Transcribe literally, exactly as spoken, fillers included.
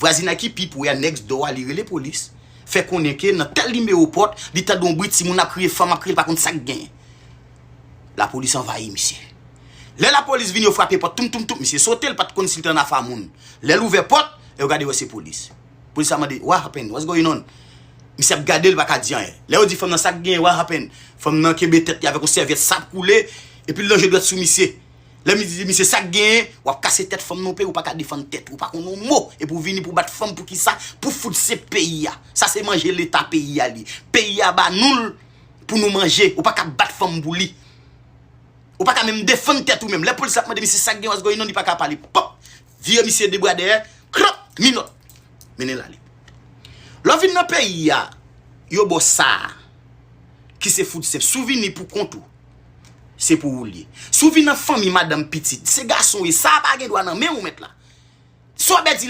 Vwazinay ki pi pre a, next door a, li rele polis, fè konnen ke nan tèl nimewo pòt, li tande yon bri timoun ap kriye, fanm ap kriye, li pa konn sa k genyen. Lapolis anvayi misye. Lè lapolis vini, yo frape pòt, toum, toum, toum, misye sote, li pa t konn si l te nan afa moun. Lè l ouvè pòt, yo gade, wè se polis. Polis la mande, "What happened? What's going on?" Misye ap gade, li pa ka di anyen. Lè yo di fanm nan sa k genyen, "What happened?" Fanm nan kenbe tèt li avèk yon sèvyèt, sa ap koule, epi l lonje dwèt sou misye. Lè misye di misye sa k genyen, w ap kase tèt fanm nan, ou pa ka defann tèt ou, ou pa konn yon mo, epi w vini pou bat fanm pou kisa? Pou fout se peyi a. Sa se manje leta peyi a li. Peyi a ba nou l pou nou manje, ou pa ka bat fanm pou li. Ou pa ka menm defann tèt ou menm. Lè polis la ap mande misye sa k gen, what's going on, li pa ka pale. Pòp! Vire misye de bra dèyè, krap, minòt. Mennen l ale. Lè w vin nan peyi a, yo ba w sa a, ki se food stamp. Si w vini pou kont ou, se pou ou l ye. Si w vin nan fanmi, madanm, pitit, se gason w ye, sa a pa gen dwa nan men w, mèt la. Sa w bèdi